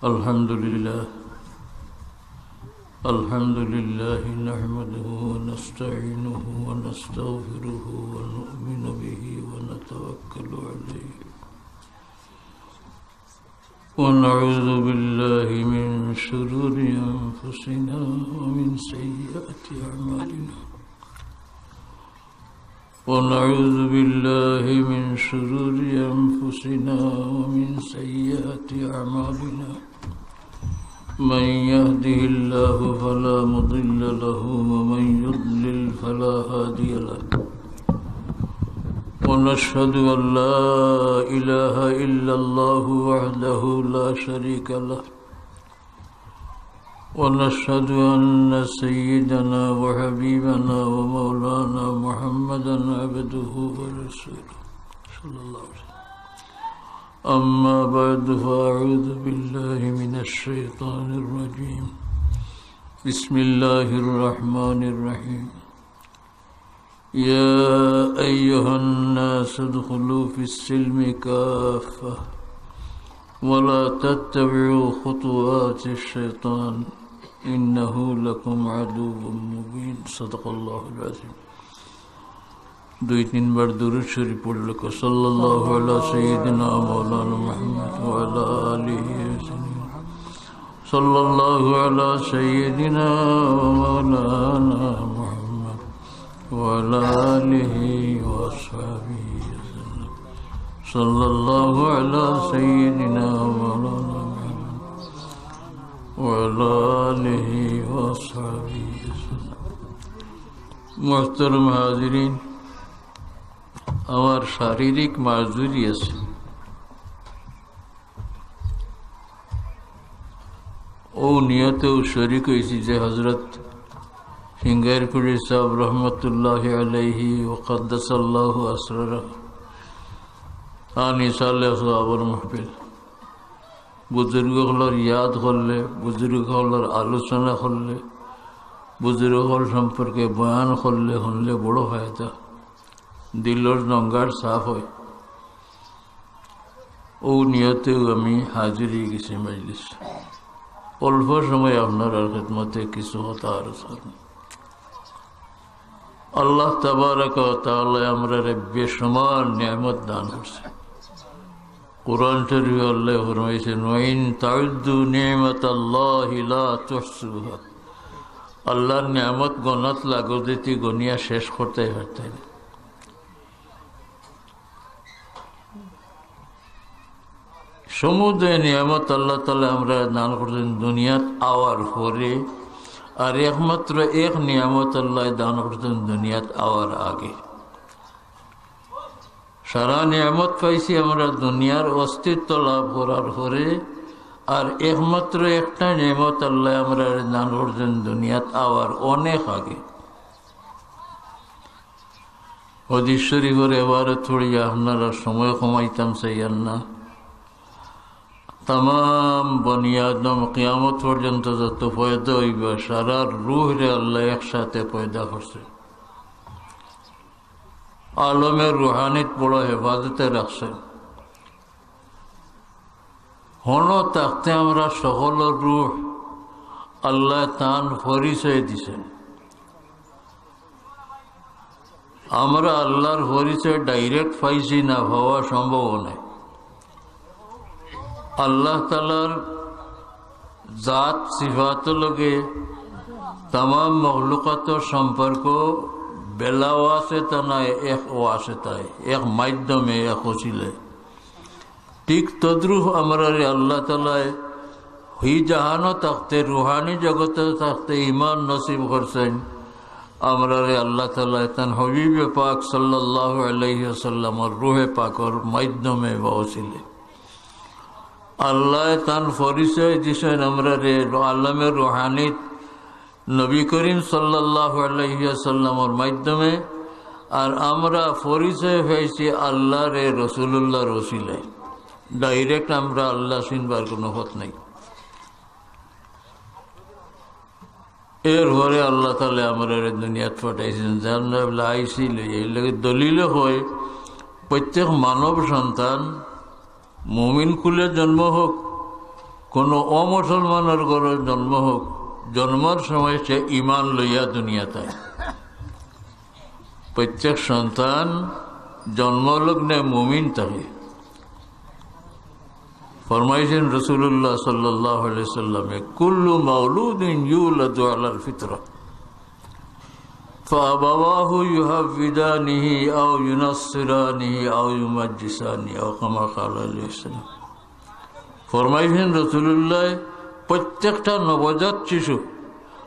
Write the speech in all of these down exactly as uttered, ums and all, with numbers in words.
الحمد لله. الحمد لله نحمده ونستعينه ونستغفره ونؤمن به ونتوكل عليه. ونعوذ بالله من شرور أنفسنا ومن سيئات أعمالنا. ونعوذ بالله من شرور أنفسنا ومن سيئات أعمالنا. من يهده الله فلا مضل له ومن يضلل فلا هادي له. ونشهد أن لا إله إلا الله وحده لا شريك له. ونشهد أن سيدنا وحبيبنا ومولانا محمدا عبده ورسوله صلى الله عليه وسلم. أما بعد، فأعوذ بالله من الشيطان الرجيم. بسم الله الرحمن الرحيم. يا أيها الناس ادخلوا في السلم كافة ولا تتبعوا خطوات الشيطان إنه لكم عدو مبين. صدق الله العظيم. দুই তিনবার দুরূদ শরীফ পড়লে কও, صلى الله على سيدنا مولانا محمد وعلى آله وسلم. صلى الله على سيدنا ومولانا محمد وعلى آله وأصحابه وسلم. صلى الله على سيدنا ومولانا محمد وعلى آله وأصحابه وسلم. মুহতারাম হাজিরিন, আমার শারীরিক মাজুরি আছে, অউ নিয়তেউ শরিক অইছি যে হজরত সিঙ্গাইরকুড়ি সাব রহমতুল্লাহি আলাইহি ওয়া কাদ্দাসাল্লাহু আসরারাহু তান ইসালে সওয়াবর মাহফিল। বুজুর্গ অকলর ইয়াদ করলে, বুজুর্গ অকলর আলোচনা করলে, বুজুর্গ অকল সম্পর্কে বয়ান করলে, হুনলে বড় ফায়দা, দিলর জঙ্গার সাফ অয়। অউ নিয়তেউ আমি হাজির অইগেছি মজলিস। অল্প সময় আপনারার খেদমতে কিছু কথা আরজ করমু। আল্লাহ তাবারাকা ওয়া তাআলায় আমরারে বেশুমার নিয়ামত দান করছে। কোরআন শরীফে আল্লায় ফরমাইছইন, "ওয়া ইন তাউদ্দু নি'মাতাল্লাহি লা তুহসুহা।" আল্লার নিয়ামত গনাত লাগো যে তি গনিয়া শেষ করতায় পারতায় না। সমুদয় নিয়ামত আল্লাহ তাআলায় আমরারে দান করছইন দুনিয়াত আওয়ার পরে, আর একমাত্র এক নিয়ামত আল্লায় দান করছইন দুনিয়াত আওয়ার আগে। সারা নিয়ামত পাইছি আমরা দুনিয়ার অস্তিত্ব লাভ করার পরে, আর একমাত্র একটা নিয়ামত আল্লায় আমরারে দান করছইন দুনিয়াত আওয়ার অনেক আগে। হাদিস শরীফর এবারে থুড়িয়া আপনারার সময় কমাইতাম চাইয়ার না। তামাম বনি আদম কিয়ামত পর্যন্ত যত পয়দা অইবা, সারার রুহরে আল্লায় একসাথে পয়দা করছে। আলমে রুহানিত বড় হেফাজতে রাখছে। হনো থাকতে আমরা সকলর রুহ আল্লায় তান পরিচয় দিছইন। আমরা আল্লার পরিচয় direct পাইছি না, পাওয়া সম্ভব নায়। আল্লাহ তাআলার জাত সিফাতর লগে তামাম মখলুকাতর সম্পর্ক বেলা ওয়াসিতা নায়, এক ওয়াসিতায়, এক মাধ্যমে, এক ওসিলায়। ঠিক তদ্রূপ আমরারে আল্লাহ তাআলায় হি জাহানো থাকতে, রুহানি জগতো থাকতে ইমান নসিব করছইন। আমরারে আল্লাহ তাআলায় তান হাবিবে পাক সাল্লাল্লাহু আলাইহি ওয়াসাল্লামর রুহে পাকর মাধ্যমে বা ওসিলে আল্লায় তান পরিচয় দিছইন আমরারে আলমে রুহানিত নবী করিম সাল্লাল্লাহু আলাইহি ওয়াসাল্লামর মাধ্যমে, আর আমরা পরিচয় পাইছি আল্লারে রসুলুল্লাহর ওসিলায়। Direct আমরা আল্লাহ চিনবার কোনো পথ নাই। এরপরে আল্লাহ তাআলায় আমরারে দুনিয়াত পাঠাইছইন, যে আমরা বলে আইছি লইয়া, এর লগে দলিলও হয়, প্রত্যেক মানব সন্তান মুমিন কুলে জন্ম হোক, কোনো অমুসলমানর ঘরো জন্ম হোক, জন্মর সময় সে ইমান লইয়া দুনিয়াত আয়। প্রত্যেক সন্তান জন্মলগ্নে মুমিন থাকে। ফরমাইছেন রাসূলুল্লাহ সাল্লাল্লাহু আলাইহি সাল্লামে, "কুল্লু মাউলুদিন ইউলাদু আলাল ফিতরা, ফাআবাওয়াহু ইউহাব্বিদানিহি আও ইউনাসসিরানিহি আও ইউমাজ্জিসানি", আও কামা ক্বালা আলাইহিস সালাম। ফরমাইছেন রাসূলুল্লাহ, প্রত্যেকটা নবজাত শিশু,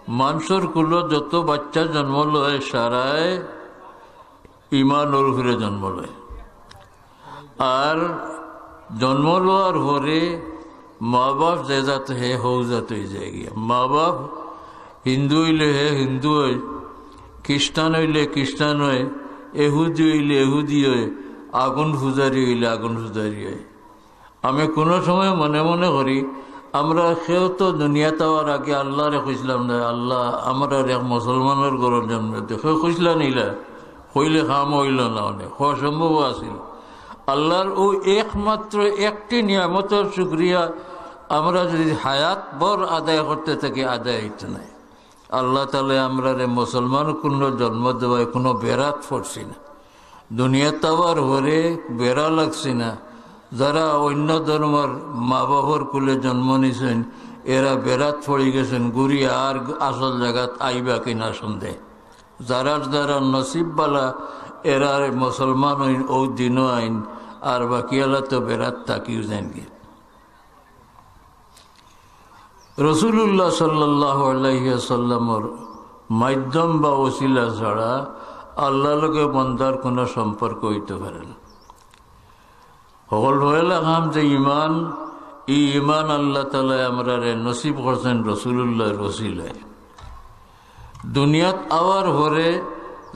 মানষর কুলো যত বাচ্চা জন্ম লয়, সারায় ইমানর উপরে জন্ম লয়। আর জন্ম লওয়ার পরে মা বাপ যে জাত হে, হউ জাত অই যায় গিয়া। মা বাপ হিন্দু অইলে হে হিন্দু অয়, খ্রিস্টান অইলে খ্রিস্টান অয়, এহুদি অইলে এহুদি অয়, আগুন পূজারি অইলে আগুন পূজারি অয়। আমি কোনো সময় মনে মনে করি, আমরা কেউ তো দুনিয়াত আওয়ার আগে আল্লাহরে কইছিলাম না, "আল্লাহ, আমরারে এক মুসলমানর ঘরো জন্ম দে।" কেউ কইছিলা নি ইলা? কইলে কাম অইল না, অনেক অসম্ভব আছিল। আল্লাহর অউ একমাত্র একটি নিয়ামতর শুকরিয়া আমরা যদি হায়াত ভর আদায় করতে থাকি, আদায় অইতো নায়। আল্লাহ তাআলায় আমরারে মুসলমান কুলো জন্ম দেওয়ায় কোনো বেড়াত পড়ছি না। দুনিয়াত আওয়ার পরে বেড়া লাগছি না। যারা অন্য ধর্মর মা বাপর কুলে জন্ম নিছেন, এরা বেড়াত পড়ি গেছেন, ঘুরি আর আসল জাগাত আইবা কিনা সন্দেহ। যারার যারার নসিব বালা, এরা মুসলমান অইন, অউ দিনও আইন, আর বাকিআলা তো বেড়াত থাকিও যাইন গিয়া। রাসূলুল্লাহ সাল্লাল্লাহু আলাইহি ওয়াসাল্লামর মাধ্যম বা ওসিলা ছাড়া আল্লাহর লগে বন্দার কোনো সম্পর্ক অইতে পারে না। হকল পয়লা কাম যে ইমান, ই ইমান আল্লাহ তাআলায় আমরারে নসিব করছেন রাসূলুল্লাহর ওসিলায়। দুনিয়াত আওয়ার পরে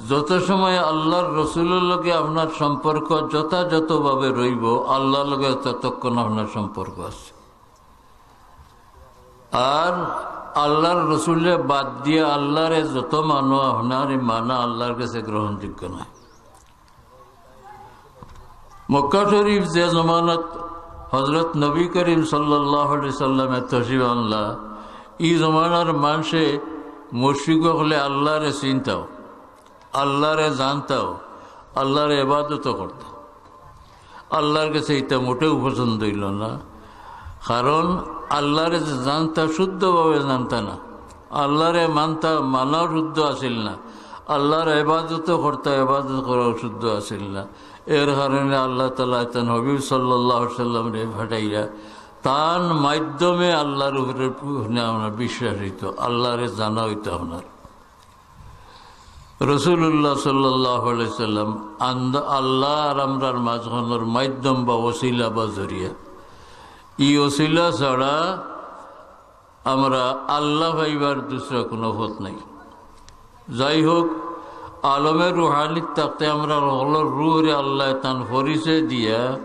যত সময় আল্লাহর রসুলর লগে আপনার সম্পর্ক যথাযথভাবে রইব, আল্লাহর লগে ততক্ষণ আপনার সম্পর্ক আছে। আর আল্লাহর রসুলরে বাদ দিয়া আল্লাহরে যত মানো, আপনার এই মানা আল্লাহর কাছে গ্রহণযোগ্য নয়। মক্কা শরীফ যে জমানাত হযরত নবী করিম সাল্লাল্লাহু আলাইহি সাল্লামে তশরিফ আনলা, ই জমানার মানষে মুশরিক অকলে আল্লাহরে চিনতাও, আল্লাহরে জানতাও, আল্লাহরে ইবাদতও করতা। আল্লাহর কাছে ইটা মোটেও পছন্দ অইল না, কারণ আল্লাহরে যে জানতা শুদ্ধভাবে জানতা না, আল্লাহরে মানতা, মানাও শুদ্ধ আছিল না, আল্লাহর ইবাদতও করতা, ইবাদত করাও শুদ্ধ আছিল না। এর কারণে আল্লাহ তাআলায় তান হাবিব সাল্লাল্লাহু আলাইহি সাল্লামরে পাঠাইয়া তান মাধ্যমে আল্লাহর উপরে আপনার বিশ্বাস অইতো, আল্লাহরে জানা অইতো আপনার। রাসূলুল্লাহ সাল্লাল্লাহু আলাইহি সাল্লাম আন্দ-, আল্লাহ আর আমরার মাঝখানোর মাধ্যম বা ওসিলা বা জরিয়া। ই ওসিলা ছাড়া আমরা আল্লাহ পাইবার দুসরা কোনো পথ নাই। যাই হোক, আলমে রুহানির থাকতে আমরার হকলর রুহরে আল্লায় তান পরিচয় দিয়া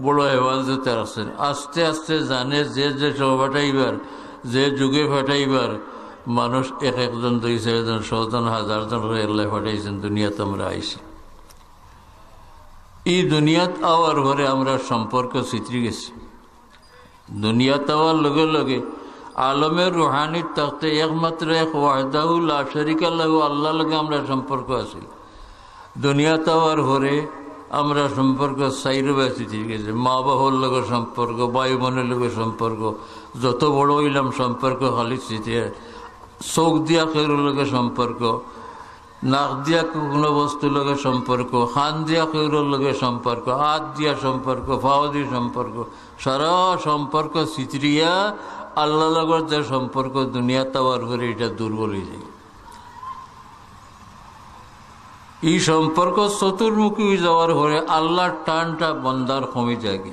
বড় হেফাজতে রাখছেন। আস্তে আস্তে জানে যে যে সময় পাঠাইবার, যে যুগে পাঠাইবার, মানুষ এক একজন, দুই চাইরজন, শজন, হাজার জন করি আল্লায় পাঠাইছেন, দুনিয়াত আমরা আইছি। ই দুনিয়াত আওয়ার পরে আমরার সম্পর্ক ছিতরি গেছে। দুনিয়াত আওয়ার লগে লগে আলমে রুহানির থাকতে একমাত্র এক ওয়াহদাহু লা শারিকা লাহু আল্লাহর লগে আমরার সম্পর্ক আছিল। দুনিয়াত আওয়ার পরে আমরার সম্পর্ক চাইরোবায় ছিতরি গেছে। মা বাপর লগে সম্পর্ক, ভাই বোনর লগে সম্পর্ক, যত বড় অইলাম সম্পর্ক খালি ছিতরি। চউখ দিয়া কেউর লগে সম্পর্ক, নাক দিয়া কোনো বস্তুর লগে সম্পর্ক, কান দিয়া কেউর লগে সম্পর্ক, আত দিয়া সম্পর্ক, পাও দিয়া সম্পর্ক, সারা সম্পর্ক ছিতরিয়া আল্লাহর লগর যে সম্পর্ক দুনিয়াত আওয়ার পরে ইটা দুর্বল অই যায়। ই সম্পর্ক চতুর্মুখী অই যাওয়ার পরে আল্লাহর টানটা বন্দার কমি যায় গি।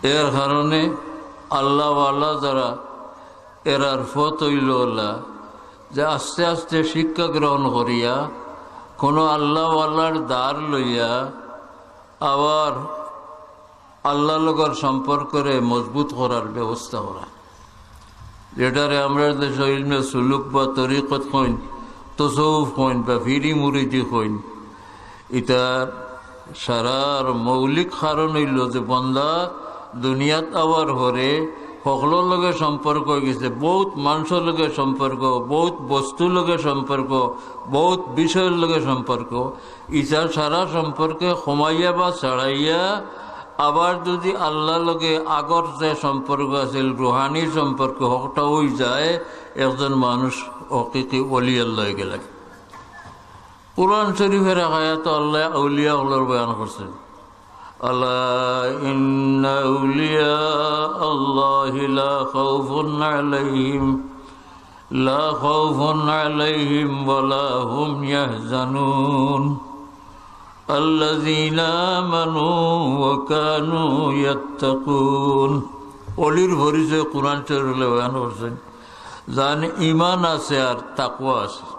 এর কারণে আল্লাহওয়ালা যারা, এরার পথ অইল অলা যে আস্তে আস্তে শিক্ষা গ্রহণ করিয়া কোনো আল্লাহওয়ালার ধার লইয়া আবার আল্লাহর লগর সম্পর্করে মজবুত করার ব্যবস্থা করা, যেটারে আমরার দেশো ইলমে সুলুক বা তরিকত কইন, তসউফ কইন বা ফিরি মুরিদি কইন। ইটার সারার মৌলিক কারণ অইল যে বন্দা দুনিয়াত আওয়ার পরে হকলর লগে সম্পর্ক অই গেছে, বউত মানষর লগে সম্পর্ক, বউত বস্তুর লগে সম্পর্ক, বউত বিষয়র লগে সম্পর্ক। ইতা সারা সম্পর্কে কমাইয়া বা ছাড়াইয়া আবার যুদি আল্লার লগে আগর যে সম্পর্ক আছিল, রুহানি সম্পর্ক, হকটা অই যায়, একজন মানুষ হকিকি ওলি আল্লাহ অই গেলা। কোরআন শরীফর এক আয়াতো আল্লায় আউলিয়া অকলর বয়ান করছইন, "আলা ইন্না আউলিয়া আল্লাহি লা খাউফুন আলাইহিম, লা খাউফুন আলাইহিম ওয়া লা হুম ইয়াহজানুন, আল্লাযীনা আমানু ওয়া কানু ইয়াত্তাকুন।" ওলির পরিচয় কোরআন শরীফে বয়ান করছইন, যান ইমান আছে আর তাকওয়া আছে।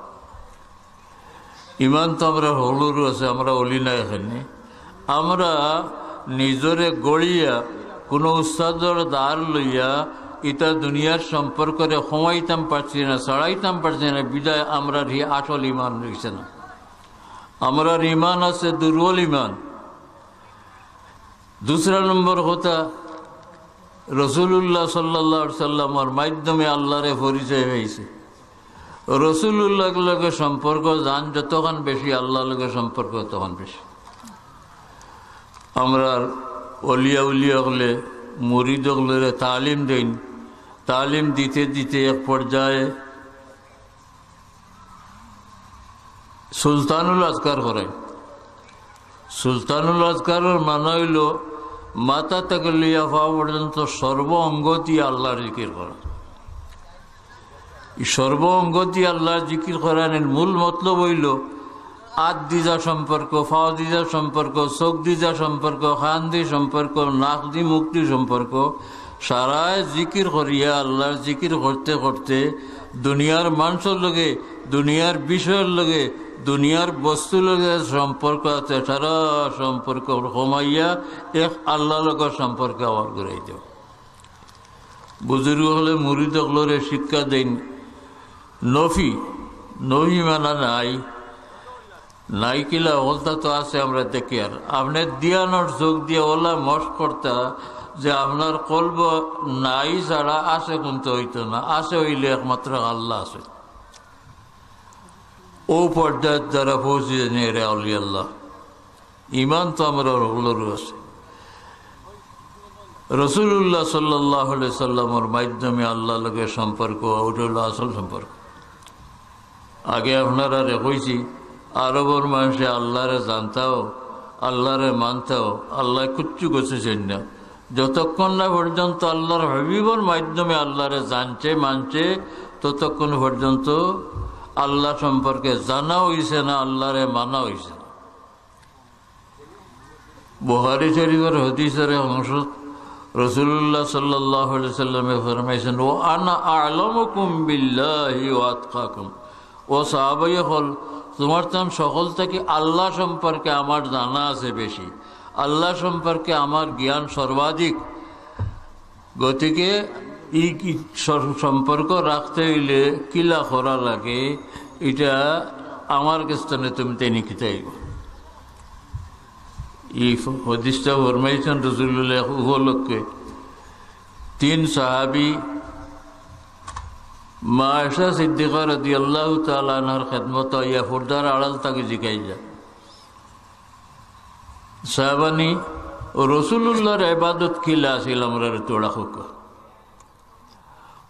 ইমান তো আমরা হকলরউ আছে, আমরা ওলি না এখানে। আমরা নিজরে গড়িয়া কুনু উস্তাদর ধার লইয়া ইতা দুনিয়ার সম্পর্করে কমাইতাম পারছি না, ছাড়াইতাম পারছি না, বিধায় আমরার হি আসল ইমান রইছে না। আমরার ইমান আছে দুর্বল ইমান। দুসরা নম্বর কথা, রসুলুল্লাহ সাল্লাল্লাহু আলাইহি সাল্লামর মাধ্যমে আল্লারে পরিচয় পাইছে। রসুলুল্লাহর লগে সম্পর্ক যান যতখান বেশি, আল্লাহর লগে সম্পর্ক ততখান বেশি। আমরার ওলিয়া উলিয়া অকলে মুরিদ অকলরে তালিম দেইন, তালিম দিতে দিতে এক পর্যায়ে সুলতানুল আজকার করাইন। সুলতানুল আজকারর মানে অইলো মাথা থাকি লইয়া পাও পর্যন্ত সর্ব অঙ্গ দিয়া আল্লাহর জিকির করা। ই সর্ব অঙ্গ দিয়া আল্লাহর জিকির করানির মূল মতলব অইলো আত দি যা সম্পর্ক, পাও দি যা সম্পর্ক, চোখ দি যা সম্পর্ক, কান দি সম্পর্ক, নাক দি মুখ দি সম্পর্ক, সারায় জিকির করিয়া, আল্লাহর জিকির করতে করতে দুনিয়ার মানষর লগে, দুনিয়ার বিষয়র লগে, দুনিয়ার বস্তুর লগে সম্পর্ক আছে, সারা সম্পর্ক কমাইয়া এক আল্লাহর লগে সম্পর্ক আবার ঘুরাই দেও। বুজুর্গ অকলে মুরিদ অকলরে শিক্ষা দেইন, নফি, নফি মানা নাই, নাই কিলা অকলতা তো আছে, আমরা দেখি। আর আপনে ধ্যানর চোখ দিয়া অলা মশক করতা যে আপনার কলব নাই ছাড়া আছে কুন্তা অইতো না, আছে অইলে একমাত্র আল্লাহ আছে। ও পর্যায়র দ্বারা পৌঁছি যাইন রে আউলিয়া আল্লাহ। ইমান তো আমরার হকলরউ আছে। রসুলুল্লাহ সাল্লাল্লাহু আলাইহি সাল্লামর মাধ্যমে আল্লাহর লগে সম্পর্ক, ওটা অইলো আসল সম্পর্ক। আগে আপনারারে কইছি, আরবর মানষে আল্লাহরে জানতাও, আল্লাহরে মানতাও, আল্লায় কুচ্ছু করছইন না। যতক্ষণ না পর্যন্ত আল্লাহর হাবিবর মাধ্যমে আল্লাহরে জানছে, মানছে, ততক্ষণ পর্যন্ত আল্লাহ সম্পর্কে জানা অইছে না, আল্লাহরে মানা অইছে না। বুখারী শরীফর হাদিসর এক অংশ, রাসূলুল্লাহ সাল্লাল্লাহু আলাইহি সাল্লামে ফরমাইছইন, "ওয়া আনা আ'লামুকুম বিল্লাহি ওয়া আতকাকুম।" ও সাহাবায়ে অকল, তুমার তান সকল থাকি আল্লাহ সম্পর্কে আমার জানা আছে বেশি, আল্লাহ সম্পর্কে আমার জ্ঞান সর্বাধিক। গতিকে ই কি সর-, সম্পর্ক রাখতে অইলে কিলা করা লাগে, ইটা আমার গেছ থনে তুমি তাইন হিকাইবা। ই ফ-, হাদিসটা ফরমাইছইন রাসূলুল্লাহ উপলক্ষে তিন সাহাবী মা আয়েশা সিদ্দিকা রাদিয়াল্লাহু তাআলা আনহার খেদমতো আইয়া পর্দার আড়াল থাকি জিকাইলা, সাহাবানি, ও রাসূলুল্লাহর ইবাদত কিলা আছিল, আমরারে থুড়া কউক্কা।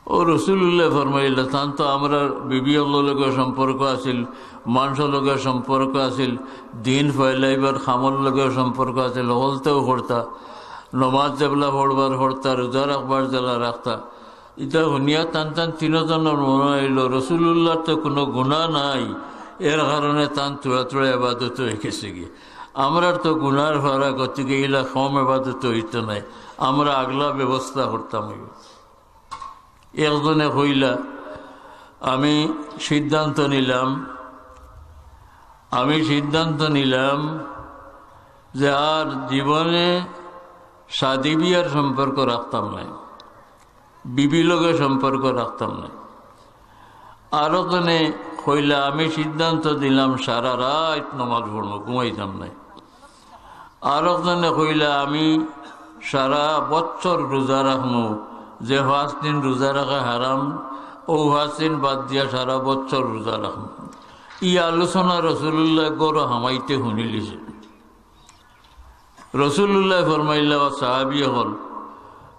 ও রাসূলুল্লায় ফরমাইলা, তান তো আমরার বিবি অকলর লগে সম্পর্ক আছিল, মানষর লগে সম্পর্ক আছিল, দিন ফয়লাইবার কামর লগে সম্পর্ক আছিল, হকলতেউ করতা, নমাজ যেবলা পড়বার পড়তা, রোজা রাখবার যেলা রাখতা। ইতা হুনিয়া তান তান তিনোজনর মনো অইলো, রাসূলুল্লাহর তো কুনু গুনা নাই, এর কারণে তান থুড়া থুড়া ইবাদত অইগেছেগি। আমরার তো গুনার ফারা, গতিকে ইলা কম ইবাদত অইতো নায়, আমরা আগলা ব্যবস্থা করতাম অইবো। একজনে কইলা, "আমি সিদ্ধান্ত নিলাম, আমি সিদ্ধান্ত নিলাম যে আর জীবনে শাদী বিয়ার সম্পর্ক রাখতাম নায়, বিবি লগে সম্পর্ক রাখতাম নায়।" আরো জনে কইলা, "আমি সিদ্ধান্ত দিলাম সারা রাইত নমাজ পড়মু, ঘুমাইতাম নায়।" আরো জনে কইলা, "আমি সারা বছর রোজা রাখমু, যে পাঁচ দিন রোজা রাখা হারাম, অউ পাঁচ দিন বাদ দিয়া সারা বছর রোজা রাখমু।" ই আলোচনা রসুলুল্লায় ঘরো হামাইতে হুনিলিছে। রসুলুল্লায় ফরমাইলা, "ও সাহাবী অকল,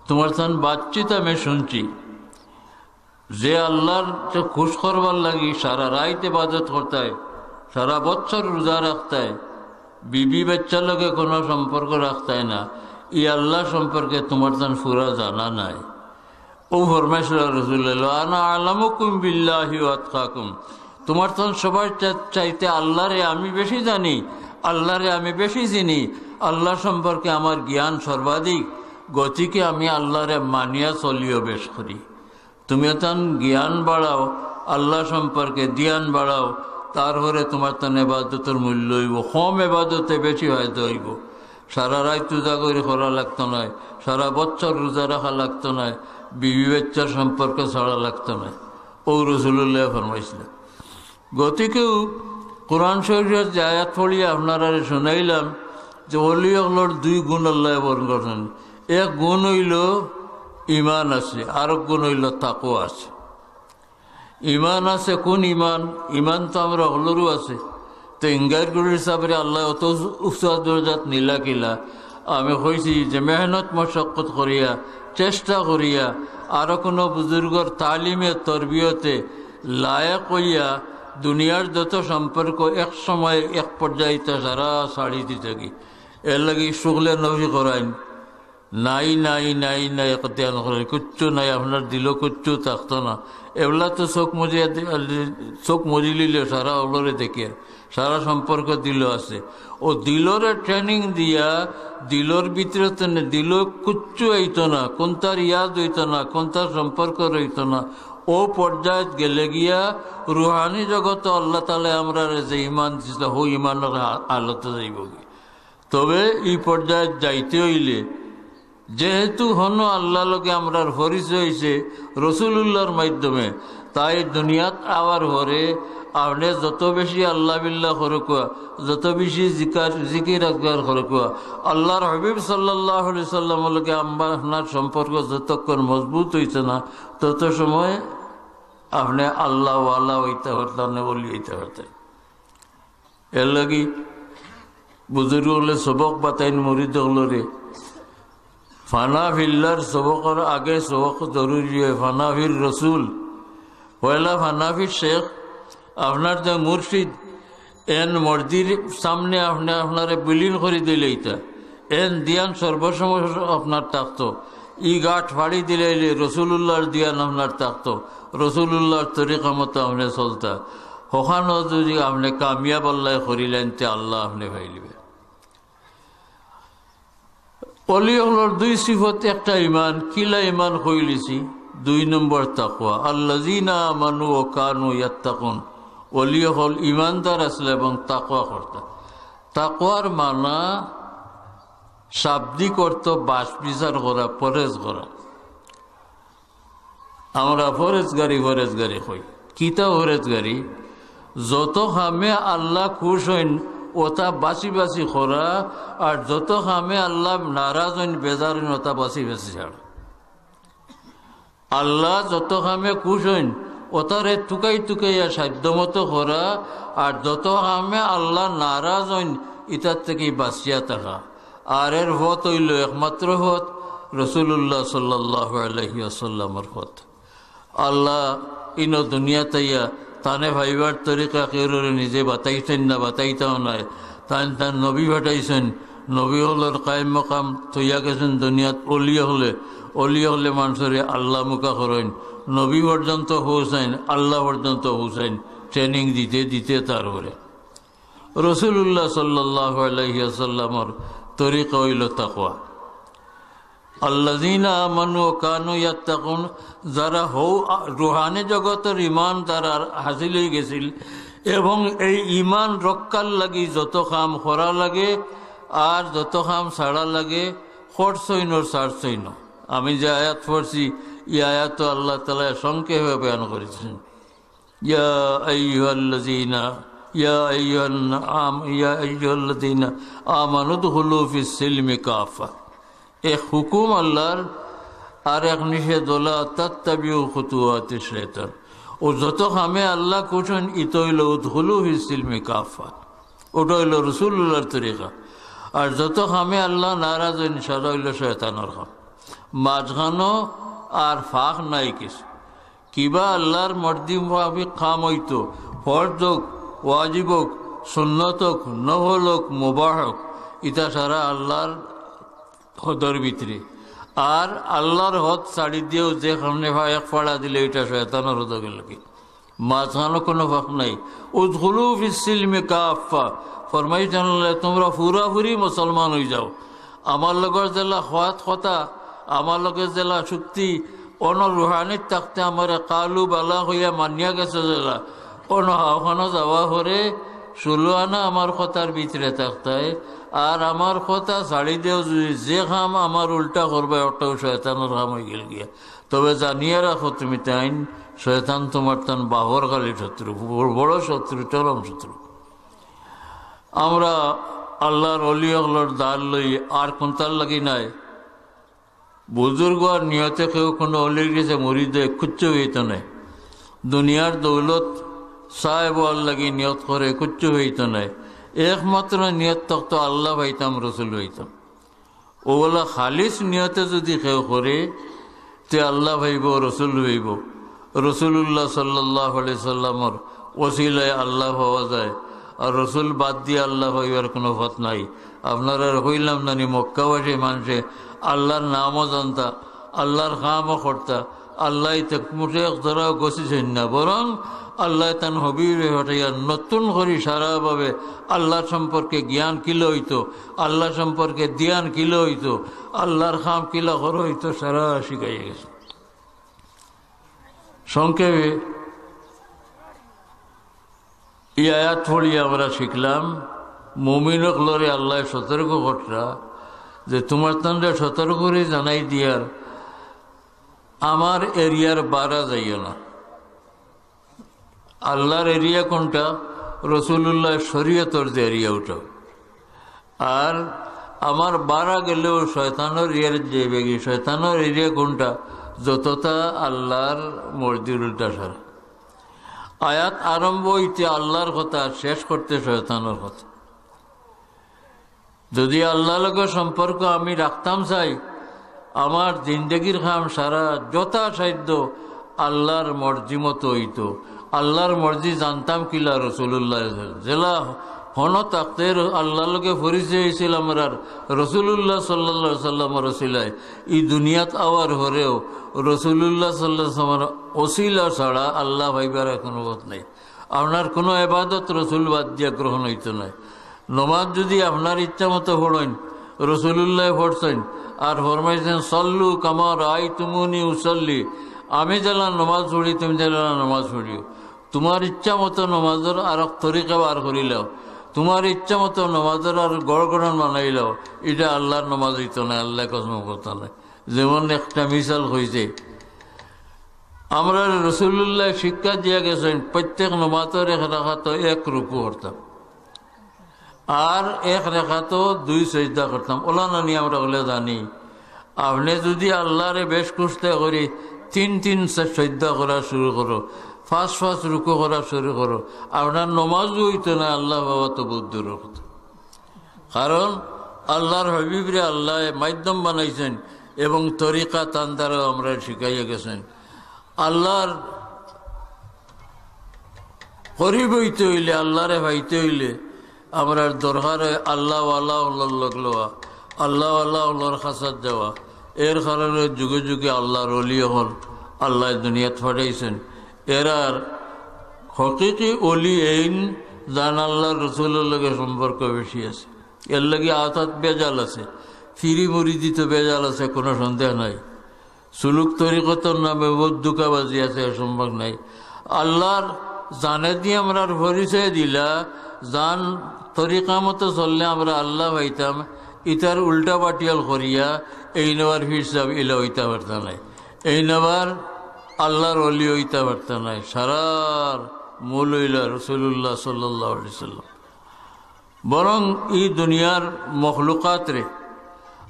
তুমার তান বাতচিত আমি হুনছি, যে আল্লারে খুশ করবার লাগি সারা রাইত ইবাদত করতায়, সারা বছর রোজা রাখতায়, বিবি বাচ্চার লগে কুনু সম্পর্ক রাখতায় না, ই আল্লা সম্পর্কে তুমার তান পুরা জানা নাই।" অউ ফরমাইছলা রসুলুল্লায়, "আনা আ'লামুকুম বিল্লাহি ওয়া আতকাকুম।" তুমার তান সবার চা-, চাইতে আল্লারে আমি বেশি জানি, আল্লারে আমি বেশি চিনি, আল্লা সম্পর্কে আমার জ্ঞান সর্বাধিক, গতিকে আমি আল্লারে মানিয়া চলিও বেশ করি। তুমিও তান জ্ঞান বাড়াও, আল্লা সম্পর্কে জ্ঞান বাড়াও, তারপরে তুমার তান ইবাদতর মূল্য অইবো, কম ইবাদতে বেশি ফায়দা অইবো। সারা রাইত উজাগরি করা লাগতো নায়, সারা বছর রোজা রাখা লাগতো নায়, বিবি বাচ্চার সম্পর্ক ছাড়া লাগতো নায়। অউ রসুলুল্লায় ফরমাইছলা। গতিকেউ কোরআন শরীফর যে আয়াত পড়িয়া আপনারারে হুনাইলাম যে অলি অকলর দুই গুণ আল্লায় বরণ করছইন। এক গুণ অইলো ইমান আছে, আরক গুণ অইলো তাকওয়া আছে। ইমান আছে, কুন ইমান? ইমান তো আমরা অকলরউ আছে। তো ইঙ্গাইর গুরুর হিসাবে আল্লায় অত উচ্চ দরজাত নিলা কিলা? আমি কইছি যে মেহনত মশক্কত করিয়া, চেষ্টা করিয়া, আরো কুনু বুজুর্গর তালিমে তরবিয়তে লায়েক অইয়া দুনিয়ার যত সম্পর্ক এক সময় এক পর্যায়ে তা সারা ছাড়ি দিতে গি। এর লাগি শুকলে নবী করাইন। নাই, নাই, নাই, নাই, এখতিয়ার করে, কিচ্ছু নাই, আপনার দিলো কিচ্ছু থাকতো না। এবলা তো চোখ মুজিয়া দি-, চোখ মুজিলিলে সারা অকলরে দেখে, সারা সম্পর্ক দিলো আছে। অউ দিলরে training দিয়া, দিলর ভিতরে তো নে-, দিলো কিচ্ছু আইতো না, কুনটার ইয়াদ অইতো না, কুনটার সম্পর্ক রইতো না। অউ পর্যায়ত গেলে গিয়া রুহানি জগতো আল্লাহ তাআলায় আমরারে যে ইমান দিছলা, অউ ইমানর হা-, হালতো যাইবো গি। তবে ই পর্যায়ত যাইতে অইলে, যেহেতু হনো আল্লার লগে আমরার পরিচয় অইছে রসুলুল্লাহর মাধ্যমে, তাই দুনিয়াত আওয়ার পরে আপনে যত বেশি আল্লাহ বিল্লাহ করুকা, যত বেশি জিকার, জিকির আজকার করুকা, আল্লাহর হাবিব সাল্লাল্লাহু আলাইহি সাল্লামর লগে আমরার, আপনার সম্পর্ক যতক্ষণ মজবুত অইছে না, তত সময় আপনে আল্লাহওয়ালা অইতা পারতা না, অলি অইতা পারতা। এর লাগি বুজুর্গ অকলে সবক বাতাইন মুরিদ অকলরে। ফানা ফিল্লার সবকর আগে সবক জরুরি অয়, ফানা ফির রসুল। পয়লা ফানা ফির শেখ, আপনার যে মুর্শিদ, এন মর্জির সামনে আপনে আপনারে বিলীন করি দিলাইতা, এন দিয়ান সর্বসময় আপনার থাকতো। ই ঘাট ফাড়ি দিলাইলে রসুলুল্লাহর দিয়ান আপনার থাকতো, রসুলুল্লাহর তরিকা মতো আপনে চলতা। হখানো যদি আপনে কামিয়াব আল্লায় করিলাইন, তে আল্লাহ আপনে পাইলিবে। অলি অকলর দুই সিফত, একটা ইমান, কিলা ইমান কইলিছি, দুই নম্বর তাকওয়া। আল্লাযীনা আমানু ওয়া কানু ইয়াত্তাকুন। অলি অকল ইমানদার আছলা এবং তাকওয়া করতা। তাকওয়ার মানা শাব্দিক অর্থ বাছ বিচার করা, পরেজ করা। আমরা পরেজগারি, পরেজগারি কই। কিতা পরেজগারি? যত কামে আল্লাহ খুশ অইন, অতা বাছি বাছি করা, আর যত কামে আল্লাহ নারাজ অইন, বেজার অইন, অতা বাছি বাছি ছাড়া। আল্লাহ যত কামে খুশ অইন, অতারে তুকাই তুকাইয়া সাধ্য মতো করা, আর যত কামে আল্লাহ নারাজ অইন, ইতার থাকি বাছিয়া থাকা। আর এর পথ অইলো একমাত্র পথ, রসুলুল্লাহ সাল্লাল্লাহু আলাইহি ওয়াসাল্লামর পথ। আল্লাহ ইনো দুনিয়াত আইয়া তানে পাইবার তরিকা কেউরে নিজে বাতাইছইন না, বাতাইতাও নায়। তান তান নবী পাঠাইছইন, নবী অকলর কায়েম মকাম থইয়া গেছইন দুনিয়াত। অলি অকলে, অলি অকলে মানষরে আল্লাহ মুখা করইন, নবী পর্যন্ত পৌঁছাইন, আল্লাহ পর্যন্ত পৌঁছাইন, training দিতে দিতে তারপরে। রসুলুল্লাহ সাল্লাল্লাহু আলাইহি ওয়াসাল্লামর তরিকা অইলো তাকওয়া। আল্লাযীনা আমানু ওয়া কানু ইয়াত্তাকুন, যারা হউ আ-, রুহানি জগতর ইমান যারার হাসিল অইগেছিল এবং এই ইমান রক্ষার লাগি যত কাম করা লাগে আর যত কাম ছাড়া লাগে, করছইন আর ছাড়ছইন। আমি যে আয়াত পড়ছি, ই আয়াতো আল্লাহ তাআলা সংক্ষেপে বয়ান করেছেন। ইয়া আইয়ুহাল্লাযীনা, ইয়া আইয়ুহান আম-, ইয়া আইয়ুহাল্লাযীনা আমানু উদখুলু ফিস সিলমি কাফা। এক হুকুম আল্লাহর, আর এক নিষেধ, "ওয়ালা তাত্তাবিউ খুতুওয়াতিশ শাইতান।" ও যত কামে আল্লাহ কইছইন, ইতা অইলো "উদখুলু ফিস সিলমি কাফফা।" ওটা অইলো রাসূলুল্লাহর তরিকা। আর যত কামে আল্লাহ নারাজ অইন, সারা অইলো শয়তানর কাম। মাঝখানো আর ফাঁক নাই কিছু। কিবা আল্লাহর মর্জি মোতাবিক কাম অইতো, ফরজ অউক, ওয়াজিব অউক, সুন্নত অউক, নফল অউক, মুবাহ অউক, ইতা সারা আল্লাহর হদর ভিতরে। আর আল্লাহর হদ ছাড়ি দিয়াও যে কামে ফা-, এক ফাড়া দিলে, ইটা শয়তানর হদো গেলগি। মাঝখানো কুনু ফাঁক নাই। "উদখুলু ফিস সিলমি কাফফা", ফরমাইছইন আল্লায়, "তুমরা পুরাপুরি মুসলমান অইযাও।" আমার লগর যেলা খাত কথা, আমার লগে যেলা চুক্তি, অনো রুহানিত থাকতে আমারে কালু বালা কইয়া মানিয়া গেছো যেলা, অনো হাওখানো যাওয়া পরে ষোলো আনা আমার কথার ভিতরে থাকতায়। আর আমার কথা ছাড়ি দেও যদি, যে কাম আমার উল্টা করবায়, ওটাও শয়তানর কাম অইগেলগিয়া। তবে জানিয়া রাখো তুমি তাইন, শয়তান তুমার তান বাপর খালি শত্রু, বড়, বড় শত্রু, চরম শত্রু। আমরা আল্লাহর অলি অকলর দার লই আর কুনতার লাগি নায়। বুজুর্গ আর নিয়তে কেউ কুনু অলির গেছে মুরিদ অয়, কুচ্ছু অইতো নায়। দুনিয়ার দৌলত সাহেব অওয়ার লাগি নিয়ত করে, কুচ্ছু অইতো নায়। একমাত্র নিয়ত থাকতো আল্লাহ পাইতাম, রসুল পাইতাম। অউলা খালিস নিয়তে যদি কেউ করে, তে আল্লাহ পাইবো, রসুল পাইবো। রসুলুল্লাহ সাল্লাল্লাহু আলাইহি সাল্লামর ওসিলায় আল্লাহ পাওয়া যায়। আর রসুল বাদ দিয়া আল্লাহ পাইবার কুনু পথ নাই। আপনারারে কইলাম না নি, মক্কাবাসী মানষে আল্লাহর নামও জানতা, আল্লাহর কামও করতা, আল্লায় তে মুঠে এক ধরাও গছিছইন না, বরং আল্লায় তান হবিবরে পাঠাইয়া নতুন করি সারাভাবে আল্লাহ সম্পর্কে জ্ঞান কিলা অইতো, আল্লাহ সম্পর্কে ধ্যান কিলা অইতো, আল্লাহর কাম কিলা করা অইতো, সারা শিখাইয়া গেছে। সংক্ষেপে এই আয়াত পড়িয়া আমরা শিখলাম, মুমিন অকলরে আল্লায় সতর্ক কররা যে তুমার তানরে সতর্ক করি জানাই দিয়ার, আমার এরিয়ার বারা যাইও না। আল্লাহর এরিয়া কুনটা? রসুলুল্লাহর শরীয়তর যে এরিয়া ওটা। আর আমার বারা গেলেও শয়তানর এরিয়ার যে বেগি, শয়তানর এরিয়া কুনটা? যতটা আল্লাহর মর্জির উল্টা সারা। আয়াত আরম্ভ অইতে আল্লাহর কথা, শেষ করতে শয়তানর কথা। যদি আল্লাহর লগে সম্পর্ক আমি রাখতাম চাই, আমার জিন্দেগির কাম সারা যথাসাধ্য আল্লাহর মর্জি মতো অইতো। আল্লাহর মর্জি জানতাম কিলা? রসুলুল্লাহ যেলা হনো থাকতে আল্লাহর লগে পরিচয় অইছিল আমরার রসুলুল্লাহ সাল্লাল্লাহু আলাইহি সাল্লামর ওসিলায়। ই দুনিয়াত আওয়ার পরেও রসুলুল্লাহ সাল্লাল্লাহু আলাইহি সাল্লামর ওসিলা ছাড়া আল্লাহ পাইবার কুনু পথ নাই। আপনার কুনু এবাদত রসুল বাদ দিয়া গ্রহণ অইতো নায়। নমাজ যদি আপনার ইচ্ছা মতো পড়ইন, রসুলুল্লায় পড়ছইন, আর ফরমাইছইন, "সল্লু কামা রাআইতুমুনি উসল্লি", আমি যেলা নমাজ পড়ি, তুমি যেলা নমাজ পড়িও। তুমার ইচ্ছা মতো নমাজর আরক তরিকা বার করিলাও, তুমার ইচ্ছা মতো নমাজর আর গড়গড়ন বানাইলাও, ইটা আল্লাহর নমাজ অইতো নায়, আল্লায় কসম করতা নায়। যেমন একটা মিসাল কইছে, আমরারে রসুলুল্লায় শিক্ষা দিয়া গেছইন, প্রত্যেক নমাজর এক রাকাতো এক রুকু করতাম, আর এক রাকাতো দুই সইজদা করতাম। অলা না নি আমরা অলা জানি। আপনে যদি আল্লাহরে বেশ খুশতে করি তিন তিন সে-, সইজদা করা শুরু করো, পাঁচ পাঁচ রুকু করা শুরু করো, আপনার নমাজও অইতো নায়, আল্লাহ পাওয়া তো বহুত দূরর কথা। কারণ আল্লাহর হাবিবরে আল্লায় মাধ্যম বানাইছইন এবং তরিকা তান দ্বারাও আমরারে শিখাইয়া গেছইন। আল্লাহর করিব অইতে অইলে, আল্লাহরে পাইতে অইলে আমরার দরকার অয় আল্লাহওয়ালা অকলর লগ লওয়া, আল্লাহওয়ালা অকলর কাছাত যাওয়া। এর কারণে যুগে যুগে আল্লাহর অলি অকল আল্লায় দুনিয়াত পাঠাইছইন। এরার হকিকি অলি এইন যান আল্লাহর রসুলর লগে সম্পর্ক বেশি আছে। এরলাগি আতাত ভেজাল আছে, ফিরি মুরিদি তো ভেজাল আছে, কুনু সন্দেহ নাই। সুলুক তরিকতর নামে বহুত ধুকাবাজি আছে, অসম্ভব নাই। আল্লাহর যানে দি আমরার পরিচয় দিলা, যান তরিকা মতো চললে আমরা আল্লাহ পাইতাম, ইতার উল্টা বাটিয়াল করিয়া এইন আবার পীর সাব ইলা অইতা পারতা নায়, এইন আবার আল্লাহর অলি অইতা পারতা নায়। সারার মূল অইলা রসুলুল্লাহ সাল্লাল্লাহু আলাইহি সাল্লাম। বরং ই দুনিয়ার মখলুকাতরে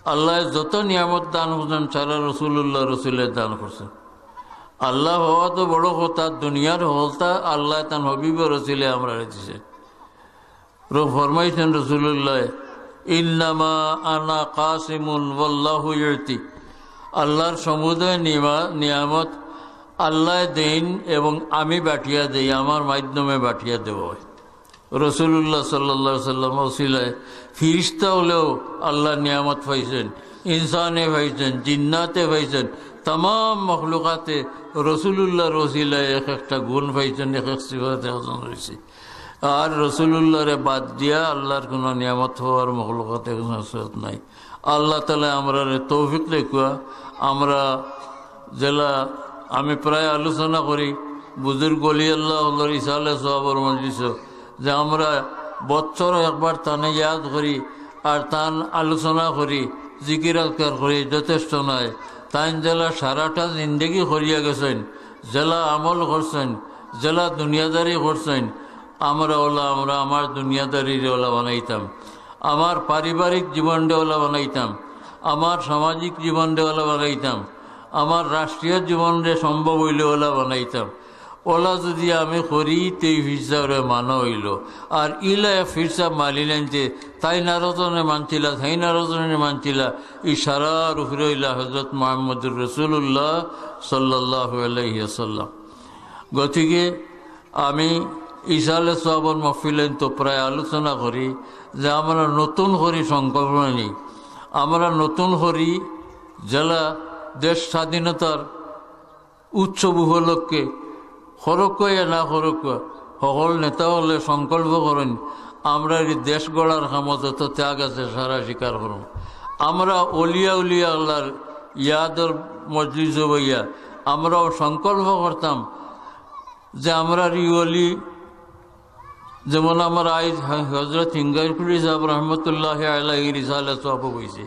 আল্লায় যত নিয়ামত দান করছইন, সারা রসুলুল্লাহর উছিলায় দান করছইন। আল্লাহ পাওয়া তো বড় কথা, দুনিয়ার হকলতা আল্লায় তান হবিবর উছিলায় আমরারে দিছইন। র-, ফরমাইছইন রসুলুল্লাহ, "ইন্নামা আনা কাসিমুন ওয়াল্লাহু ইউতি।" আল্লাহর সমুদয় নিমা-, নিয়ামত আল্লায় দেইন এবং আমি বাটিয়া দেই, আমার মাধ্যমে বাটিয়া দেওয়া হয়। রসুলুল্লাহ সাল্লাল্লাহু আলাইহি ওয়াসাল্লাম উছিলায় ফিরিস্তা অকলেও আল্লাহর নিয়ামত পাইছইন, ইনসানে পাইছইন, জিন্নাতে পাইছইন, তামাম মখলুকাতে রসুলুল্লাহর উছিলায় এক একটা গুণ পাইছইন, এক এক সিফাতে হাসান অইছে। আর রসুলুল্লাহরে বাদ দিয়া আল্লাহর কুনু নিয়ামত পাওয়ার মখলুকাতে কুনু সুরত নাই। আল্লাহ তাআলায় আমরারে তৌফিক দেউক্কা। আমরা যেলা, আমি প্রায় আলোচনা করি বুজুর্গ অলি আল্লাহ অকলর ইসালে সওয়াবর মজলিসো, যে আমরা বছরো একবার তানে ইয়াদ করি আর তান আলোচনা করি, জিকির আজকার করি, যথেষ্ট নায়। তাইন যেলা সারাটা জিন্দেগি করিয়া গেছইন, যেলা আমল করছইন, যেলা দুনিয়াদারি করছইন, আমরা অলা, আমরা আমার দুনিয়াদারিরে অলা বানাইতাম, আমার পারিবারিক জীবনরে অলা বানাইতাম, আমার সামাজিক জীবনরে অলা বানাইতাম, আমার রাষ্ট্রীয় জীবনরে সম্ভব অইলে অলা বানাইতাম। অলা যুদি আমি করি, তে ই পীর সাবরে মানা অইলো। আর ইলা পীর সাব মানিলাইন যে তাইন আরো জনে মানছিলা, তাইন আরো জনে মানছিলা, ই সারার উপরে অইলা হযরত মুহাম্মদুর রাসূলুল্লাহ সাল্লাল্লাহু আলাইহি ওয়াসাল্লাম। গতিকে আমি ইসালে সওয়াবর মাহফিলাইন তো প্রায় আলোচনা করি যে আমরা নতুন করি সংকল্প নেই, আমরা নতুন করি যেলা দেশ স্বাধীনতার উৎসব উপলক্ষে করউক্কা ইয়া না করউক্কা, হকল নেতা অকলে সংকল্প করইন, আমরা ই দেশ গড়ার কামো যত ত্যাগ আছে সারা স্বীকার করমু। আমরা অলিয়া উলিয়া আল্লাহর ইয়াদর মজলিসো বইয়া আমরাও সংকল্প করতাম যে আমরার ই অলি, যেমন আমার আইজ হ-, হযরত হিঙ্গাইরকুড়ি সাব রহমতুল্লাহ আলাইহির ইসালে সওয়াব অইছে।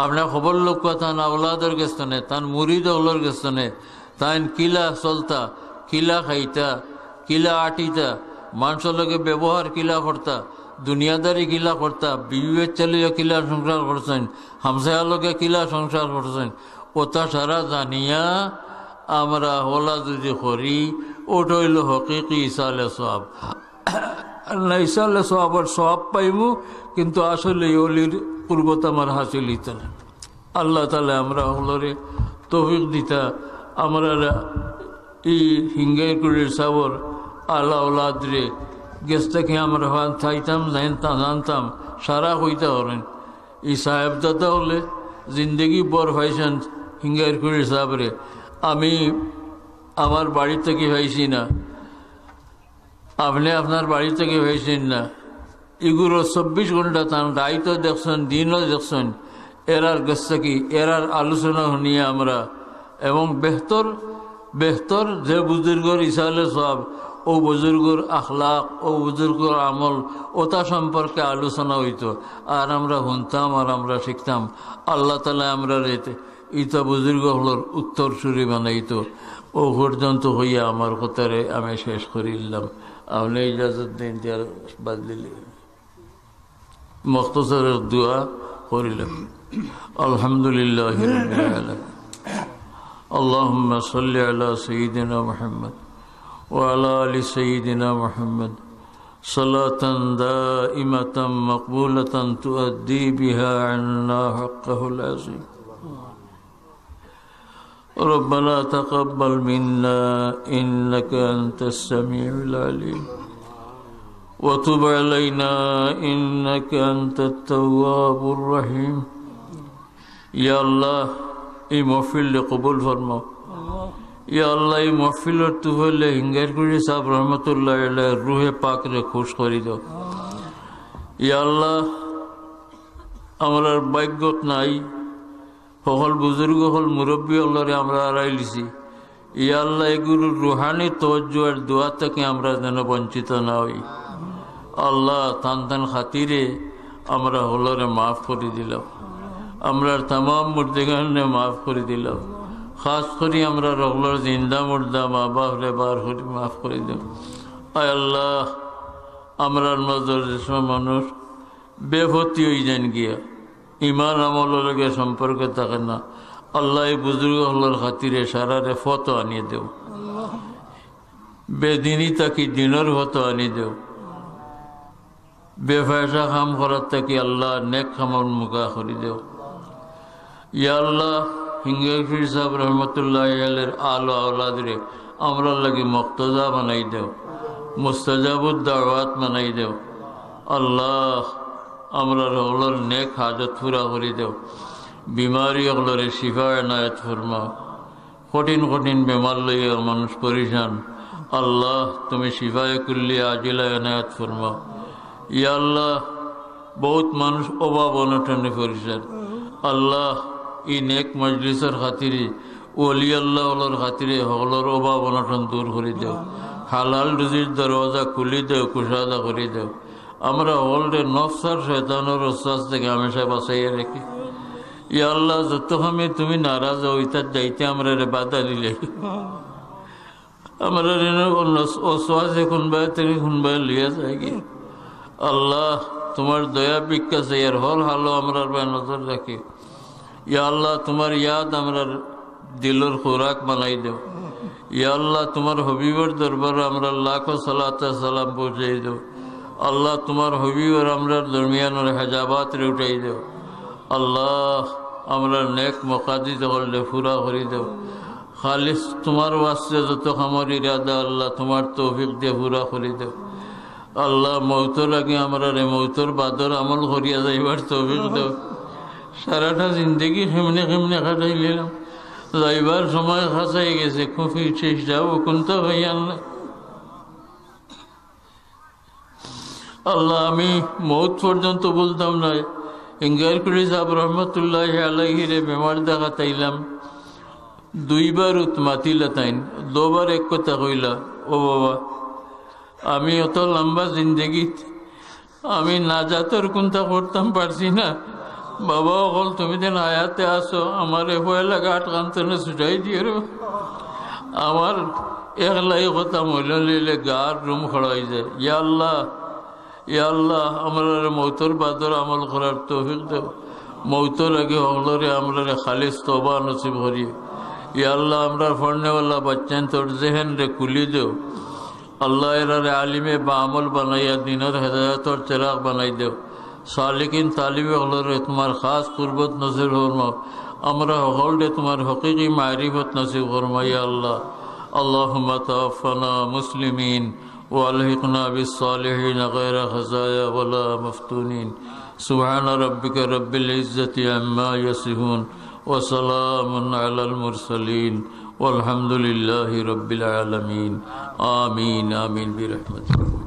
আপনারা খবর লউক্কা তান আওলাদর গেছ থনে, তান মুরিদ অকলর গেছ থনে, তাইন কিলা চলতা, কিলা খাইতা, কিলা আটিতা, মানষর লগে ব্যবহার কিলা করতা, দুনিয়াদারি কিলা করতা, বিবি বাচ্চা লইয়া কিলা সংসার করছইন, হামসায়ার লগে কিলা সংসার করছইন, অতা সারা জানিয়া আমরা অলা যুদি করি, অটা অইলো হকিকি ইসালে সওয়াব। আর না ইসালে সওয়াবর সওয়াব পাইমু, কিন্তু আসলে ই অলির কুরবত আমার হাসিল অইতো না। আল্লাহ তাআলায় আমরা হকলরে তৌফিক দিতা, আমরার ই হিঙ্গাইরকুড়ির সাবর আলা আওলাদরে গেছ থাকি আমরা ফান চাইতাম, জানতাম, জানতাম, সারা কইতা পারইন। ই সাহেবজাদা অকলে জিন্দেগি ভর পাইছইন হিঙ্গাইরকুড়ির সাবরে। আমি আমার বাড়ি থাকি পাইছি না, আপনে আপনার বাড়ি থাকি পাইছইন না। ইগুরে চব্বিশ ঘন্টা তান রাইতও দেখছইন, দিনও দেখছইন। এরার গেছ থাকি, এরার আলোচনা হুনিয়া আমরা এবং বেহতর, বেহতর যে বুজুর্গর ইসালে সওয়াব, অউ বুজুর্গর আখলাক, অউ বুজুর্গর আমল, অতা সম্পর্কে আলোচনা অইতো। আর আমরা হুনতাম আর আমরা শিখতাম। আল্লাহ তাআলায় আমরারে ইতা বুজুর্গ অকলর উত্তরসূরি বানাইতো। অউ পর্যন্ত কইয়া আমার কথারে আমি শেষ করিলাম। আপনে ইজাজত দেইন, তে আর বাদ দিলে। মুখতসর এক দোয়া করিলাম। আলহামদুলিল্লাহি রাব্বিল আলামিন। اللهم صل على سيدنا محمد وعلى آل سيدنا محمد صلاة دائمة مقبولة تؤدي بها عنا حقه العظيم. ربنا تقبل منا إنك أنت السميع العليم وتب علينا إنك أنت التواب الرحيم. ইয়া আল্লাহ, ই মহফিলরে কবুল ফরমাও। ইয়া আল্লাহ, ই মহফিলর তুফাইলে হিঙ্গাইরকুড়ি সাব রহমতুল্লাহ আলাইহির রুহে পাকরে খুশ করি দেও। ইয়া আল্লাহ, আমরার ভাগ্যত নাই, হকল বুজুর্গ অকল মুরব্বি অকলরে আমরা হারাইলিছি। ইয়া আল্লাহ, ইগুর রুহানি তওয়াজ্জু আর দোয়া থাকি আমরা যেন বঞ্চিত না অই। আল্লাহ, তান তান খাতিরে আমরা হকলরে মাফ করি দিলাও। আমরার তামাম মুর্দেগানরে মাফ করি দিলাও। খাস করি আমরার হকলর জিন্দা মুর্দা মা বাপরে বার করি মাফ করি দিলাও। আয় আল্লাহ, আমরার মাজর যে সময় মানুষ বেপথি অই যাইন গিয়া, ইমান আমলর লগে সম্পর্ক থাকে না। আল্লাহ, এই বুজুর্গ অকলর খাতিরে সারারে ফত আনিয়ে দেও, বেদিনী থাকি দিনর ফত আনি দেও, বেফায়সা কাম করার থাকি আল্লাহ নেক কামর মুখা করি দেও। ইয়া আল্লাহ, হিঙ্গাইর পীর সাহেব রহমতুল্লাহ আলাইহির আলো আওলাদরে আমরার লাগি মুক্তদা বানাই দেও, মুস্তাজাবুদ দাওয়াত বানাই দেও। আল্লাহ, আমরার হকলর নেক হাজত পুরা করি দেও, বিমারি অকলরে শিফা এনায়েত ফরমাও। কঠিন কঠিন বেমার লইয়া মানুষ পরিশান। আল্লাহ, তুমি শিফায়ে কুল্লি আজিলা এনায়েত ফরমাও। ইয়া আল্লাহ, বহুত মানুষ অভাব অনটনে পরিশান। আল্লাহ, ই নেক মজলিসর খাতিরে, ওলি আল্লাহ অকলর খাতিরে হকলর অভাব অনটন দূর করি দেও। হালাল রুজির দরওয়াজা খুলি দেও, কুশাদা করি দেও। আমরা হকলরে নফস আর শয়তানর ওয়াসওয়াস থাকি হামেশা বাঁচাইয়া রাখি। ইয়া আল্লাহ, যত কামে তুমি নারাজ অও, ইতাত যাইতে আমরারে বাধা দিলে। আমরারে ওয়াসওয়াসে কুনবায় থাকি কুনবায় লইয়া যায়গি। আল্লাহ, তোমার দয়া ভিক্ষা চাই, আর হকল হালো আমরার বায় নজর রাখি। ইয়া আল্লাহ, তোমার ইয়াদ আমরার দিলর খোরাক বানাই দেও। ইয়া আল্লাহ, তোমার হবিবর দরবারো আমরার লাখো সালাত আর সালাম পৌঁছাই দেও। আল্লাহ, তোমার হবিবর আমরার দরমিয়ানর হেজাবাতরে উঠাই দেও। আল্লাহ, আমরার নেক মকাসিদ অকলরে পুরা করি দেও। খালিস তোমার ওয়াস্তে যত কামর ইরাদা, আল্লাহ, তোমার তৌফিক দিয়া পুরা করি দেও। আল্লাহ, মউতর আগে আমরারে মউতর বাদর আমল করিয়া যাইবার তৌফিক দেও। সারাটা জিন্দেগি কেমনে কেমনে কাটাইলিলাম, যাইবার সময় কাছাই গেছে, কুফি শেষ যাও কুন্তা হইয়ান না। আল্লাহ, আমি মউত পর্যন্ত বলতাম না। হিঙ্গাইর পীর সাহেব রহমতুল্লাহ আলাইহিরে বেমার দেখাত আইলাম, দুইবার উত মাতিলা তাইন, দুবার এক কথা কইলা, "ও বাবা, আমি অত লম্বা জিন্দেগিত আমি নাজাতর কুন্তা করতাম পারছি না। বাবা অকল, তুমি যেন হায়াতে আছো, আমারে পয়লা ঘাট কান্তনে ছুটাই দিও রে। আমার একলাই কথা মইল লইলে গার রুম খাড়া অই যায়।" ইয়া আল্লাহ, ইয়া আল্লাহ, আমরারে মউতর বাদর আমল করার তৌফিক দেও। মউতর আগে হকলরে আমরারে খালিস তওবা নসিব করিও। ইয়া আল্লাহ, আমরার পড়নেওয়ালা বাচ্চাইন্তর জেহেনরে খুলি দেও। আল্লাহ, এরারে আলিমে বাআমল বানাইয়া দিনর হেদায়তর চেরাগ বানাই দেও। সালিকিন তালিব অকলরে তোমার খাস কুরবত নসিব ফরমাও। আমরা হকলরে তোমার হকিকি মারিফত নসিব ফরমাও, ইয়া আল্লাহ। اللهم توفنا مسلمين وألحقنا بالصالحين غير خزايا ولا مفتونين. سبحان ربك رب العزة عما يصفون وسلام على المرسلين والحمد لله رب العالمين. آمين، آمين برحمتك.